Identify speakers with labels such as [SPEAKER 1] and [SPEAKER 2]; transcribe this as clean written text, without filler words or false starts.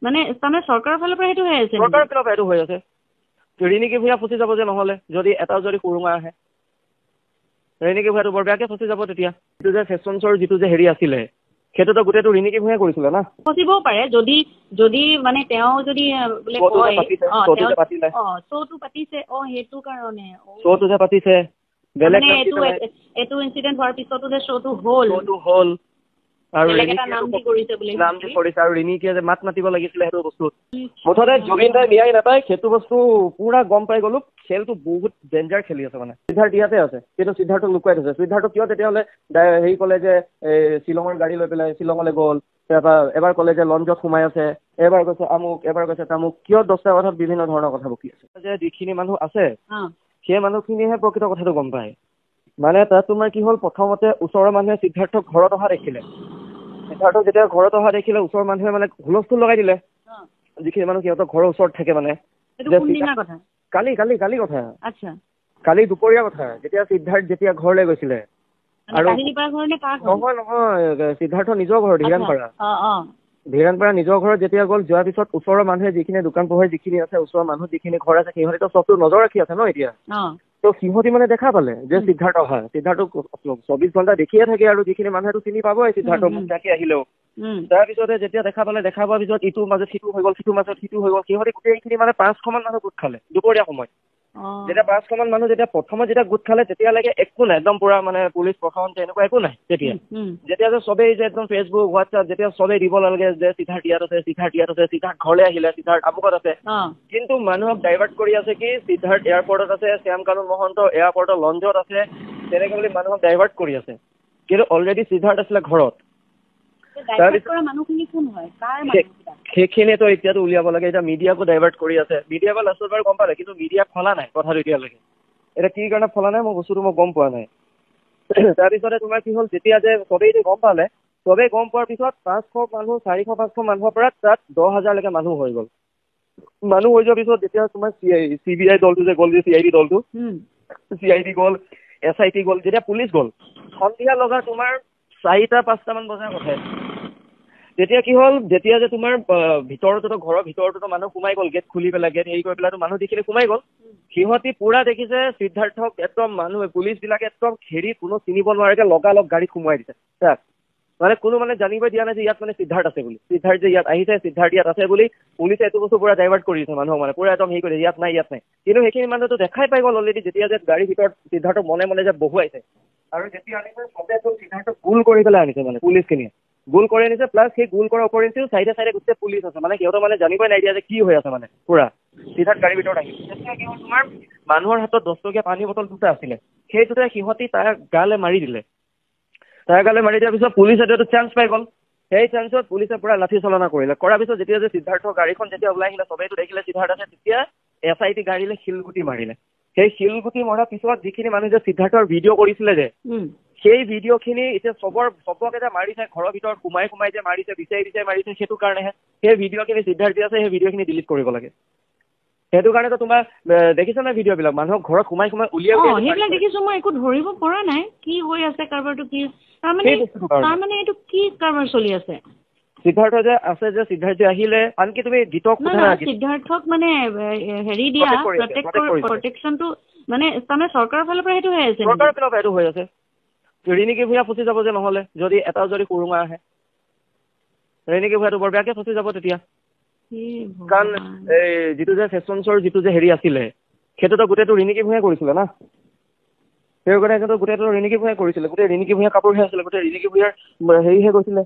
[SPEAKER 1] মানে তাৰমানে চৰকাৰৰ ফালৰ পৰা সেইটো হৈ আছে।
[SPEAKER 2] চৰকাৰৰ ফালৰ পৰা সেইটো হৈ আছে। ৰিণিকি ভূঞা ফচি যাব যে নহ'লে, যদি এটাও যদি সুৰুঙা আহে, ৰিণিকি ভূঞাটো বৰ বেয়াকে ফচি যাব তেতিয়া। যিটো যে ফেশ্বন শ্ব'ৰ যিটো যে হেৰি আছিলে, সেইটোতো গোটেইটো ৰিণিকি ভূঞাই কৰিছিলে না।
[SPEAKER 1] ফচিবও পাৰে যদি, যদি মানে তেওঁ যদি বোলে কয় শ্ব'টো পাতিছে, অ সেইটো কাৰণে
[SPEAKER 2] শ্ব'টো যে পাতিছে, বেলেগ
[SPEAKER 1] এইটো ইনচিডেণ্ট হোৱাৰ পিছতো যে শ্ব'টো হ'ল,
[SPEAKER 2] শ্ব'টো হ'ল আৰু
[SPEAKER 1] নাম দি কৰিছে বুলি,
[SPEAKER 2] নাম দি কৰিছে। আৰু ৰিণিকিয়ে যে মাত মাতিব লাগিছিলে সেইটো বস্তুত। মুঠতে জুবিন দাই ন্যায় নাপায় সেইটো বস্তু পুৰা গম পাই গ'লো। খেলটো বহুত ডেঞ্জাৰ খেলি আছে মানে। সিদ্ধাৰ্থ ইয়াতে আছে, কিন্তু সিদ্ধাৰ্থক লুকুৱাই থৈছে। সিদ্ধাৰ্থক কিয় তেতিয়াহ'লে হেৰি ক'লে যে এই শ্বিলঙৰ গাড়ী লৈ পেলাই শ্বিলঙলৈ গ'ল, তাৰপৰা এবাৰ ক'লে যে লঞ্চত সোমাই আছে, এবাৰ কৈছে আমুক, এবাৰ কৈছে তামুক, কিয় 10টা কথাত বিভিন্ন ধৰণৰ কথা বকি আছে। যে যিখিনি মানুহ আছে সেই মানুহখিনিয়েহে প্ৰকৃত কথাটো গম পায়। মানে তাত তোমাৰ কি হ'ল, প্ৰথমতে ওচৰৰ মানুহে সিদ্ধাৰ্থক ঘৰত অহা দেখিলে। সিদ্ধাৰ্থক যেতিয়া ঘৰত অহা দেখিলে ওচৰৰ মানুহে মানে হুলস্থুল লগাই দিলে। যিখিনি মানুহ সিহঁতৰ ঘৰৰ ওচৰত থাকে মানে। কালি কালি কালি কথা, কালি দুপৰীয়া কথা, যেতিয়া সিদ্ধাৰ্থ যেতিয়া ঘৰলৈ গৈছিলে। আৰু নহয় নহয়, সিদ্ধাৰ্থ নিজৰ ঘৰ ধীৰাণপাৰা, ধীৰাণপাৰা নিজৰ ঘৰত যেতিয়া গ'ল, যোৱাৰ পিছত ওচৰৰ মানুহে যিখিনি দোকান পোহাৰ যিখিনি আছে, ওচৰৰ মানুহ যিখিনি ঘৰ আছে, সিহঁতেতো চবটো নজৰ ৰাখি আছে ন এতিয়া। তো সিহঁতি মানে দেখা পালে যে সিদ্ধাৰ্থ অহা, সিদ্ধাৰ্থক 24 ঘণ্টা দেখিয়ে থাকে আৰু যিখিনি মানুহেতো চিনি পাবই সিদ্ধাৰ্থ মুখ ডাকি আহিলেও। তাৰপিছতে যেতিয়া দেখা পালে, দেখা পোৱাৰ পিছত ইটোৰ মাজত সিটো হৈ গ'ল, সিটোৰ মাজত সিটো হৈ গ'ল, সিহঁতি গোটেইখিনি মানে 500মান মানুহ গোট খালে দুপৰীয়া সময়ত। যেতিয়া 500মান মানুহ যেতিয়া প্ৰথমত যেতিয়া গোট খালে, তেতিয়ালৈকে একো নাই, একদম পুৰা মানে পুলিচ প্ৰশাসন তেনেকুৱা একো নাই। তেতিয়া যেতিয়া যে চবেই যে একদম ফেচবুক হোৱাটছআপ যেতিয়া চবেই দিব লাগে যে সিদ্ধাৰ্থ ইয়াত আছে, সিদ্ধাৰ্থ ইয়াত আছে, সিদ্ধাৰ্থ ঘৰলৈ আহিলে, সিদ্ধাৰ্থ আমুকত আছে, কিন্তু মানুহক ডাইভাৰ্ট কৰি আছে কি সিদ্ধাৰ্থ এয়াৰপৰ্টত আছে, শ্যামকানু মহন্ত এয়াৰপৰ্টৰ লঞ্চত আছে, তেনেকে বুলি মানুহক ডাইভাৰ্ট কৰি আছে। কিন্তু অলৰেডি সিদ্ধাৰ্থ আছিলে ঘৰত। সেইখিনিয়েতো এতিয়াতো উলিয়াব লাগে। এতিয়া মিডিয়াকো ডাইভাৰ্ট কৰি আছে। মিডিয়া বা লাষ্টত বাৰু গম পালে, কিন্তু মিডিয়াক ফলা নাই কথাটো এতিয়ালৈকে। এতিয়া কি কাৰণে ফলা নাই মই বস্তুটো মই গম পোৱা নাই। তাৰপিছতে তোমাৰ কি হ'ল, যেতিয়া যে চবেই যে গম পালে, চবেই গম পোৱাৰ পিছত 500 মানুহ, 400-500 মানুহৰ পৰা তাত 10,000লৈকে মানুহ হৈ গ'ল। মানুহ হৈ যোৱাৰ পিছত যেতিয়া তোমাৰ চি বি আই দলটো যে গ'ল, যে চি I D দলটো, চি I D গ'ল, এছ I T গ'ল, যেতিয়া পুলিচ গ'ল, সন্ধিয়া লগা তোমাৰ 4টা-5টামান বজাৰ কথা। তেতিয়া কি হ'ল, যেতিয়া যে তোমাৰ ভিতৰতো ঘৰৰ ভিতৰতো মানুহ সোমাই গ'ল, গেট খুলি পেলাই, গেট হেৰি কৰি পেলাই মানুহ যিখিনি সোমাই গ'ল, সিহঁতি পুৰা দেখিছে সিদ্ধাৰ্থক একদম মানুহ পুলিচবিলাকে একদম খেৰি কোনো চিনিব নোৱাৰাকে লগালগ গাড়ীত সোমোৱাই দিছে তাক। মানে কোনো মানে জানিবই দিয়া নাই যে ইয়াত মানে সিদ্ধাৰ্থ আছে বুলি, সিদ্ধাৰ্থ যে ইয়াত আহিছে, সিদ্ধাৰ্থ ইয়াত আছে বুলি পুলিচে এইটো বস্তু পুৰা ডাইভাৰ্ট কৰি দিছে মানুহক, মানে পুৰা একদম হেৰি কৰি ইয়াত নাই, ইয়াত নাই। কিন্তু সেইখিনি মানুহটো দেখাই পাই গ'ল অলৰেডি, যেতিয়া যে গাড়ীৰ ভিতৰত সিদ্ধাৰ্থক মনে মনে যে বহুৱাইছে, আৰু যেতিয়া আনিছে চবে একদম সিদ্ধাৰ্থক গোল কৰি পেলাই আনিছে, মানে পুলিচখিনিয়ে গোল কৰি আনিছে। প্লাছ সেই গোল কৰাৰ উপৰিঞ্চিও চাইডে চাইডে গোটেই পুলিচ আছে, মানে সিহঁতৰ মানে জানিবই নাই দিয়া যে কি হৈ আছে, মানে পুৰা সিদ্ধাৰ্থ গাড়ীৰ ভিতৰত আহিছে। তেতিয়া কি হ'ল, তোমাৰ মানুহৰ হাতত 10 টকীয়া পানী বটল দুটা আছিলে, সেই দুটাই সিহঁতি তাৰ গালে মাৰি দিলে। তাৰ গালে মাৰি দিয়াৰ পিছত পুলিচে এইটো চান্স পাই গ'ল। সেই চান্সত পুলিচে পুৰা লাঠি চালনা কৰিলে। কৰাৰ পিছত যেতিয়া যে সিদ্ধাৰ্থৰ গাড়ীখন যেতিয়া ওলাই আহিলে, চবেইতো দেখিলে সিদ্ধাৰ্থ আছে, তেতিয়া এছ I T গাড়ীলৈ শিলগুটি মাৰিলে। সেই শিলগুটি মৰাৰ পিছত যিখিনি মানুহ যে সিদ্ধাৰ্থৰ ভিডিঅ' কৰিছিলে যে, সেই ভিডিঅ'খিনি এতিয়া চবকে যে মাৰিছে, ঘৰৰ ভিতৰত সোমাই সোমাই যে মাৰিছে, বিচাৰি বিচাৰি মাৰিছে, সেইটো কাৰণেহে সেই ভিডিঅ'খিনি সিদ্ধাৰ্থ আছে, সেই ভিডিঅ'খিনি ডিলিট কৰিব লাগে। সেইটো কাৰণেতো তোমাৰ দেখিছা নাই ভিডিঅ'বিলাক, মানুহক ঘৰত সোমাই সোমাই উলিয়াই
[SPEAKER 1] সেইবিলাক দেখিছো। মই একো ধৰিব পৰা নাই কি হৈ আছে কাৰবাৰটো, কি তাৰমানে এইটো কি কাৰবাৰ চলি আছে।
[SPEAKER 2] সিদ্ধাৰ্থ যে আছে, যে সিদ্ধাৰ্থ আহিলে, আনকি তুমি গীতক
[SPEAKER 1] সিদ্ধাৰ্থক মানে হেৰি দিয়া প্ৰটেকশ্যনটো মানে তাৰমানে চৰকাৰৰ ফালৰ পৰা সেইটো হৈ আছে।
[SPEAKER 2] চৰকাৰৰ ফালৰ পৰা সেইটো হৈ আছে। ৰিণিকি ভূঞা ফচি যাব যে নহ'লে, যদি এটাও যদি সুৰুঙা আহে, ৰিণিকি ভূঞাটো বৰ বেয়াকে ফচি যাব তেতিয়া। কাৰণ এই যিটো যে ফেশ্বন শ্ব'ৰ যিটো যে হেৰি আছিলে, সেইটোতো গোটেইটো ৰিণিকি ভূঞাই কৰিছিলে না। সেই কাৰণে গোটেইটো ৰিণিকি ভূঞাই কৰিছিলে, গোটেই ৰিণিকি ভূঞা কাপোৰহে আছিলে, গোটেই ৰিণিকি ভূঞাৰ হেৰিহে গৈছিলে।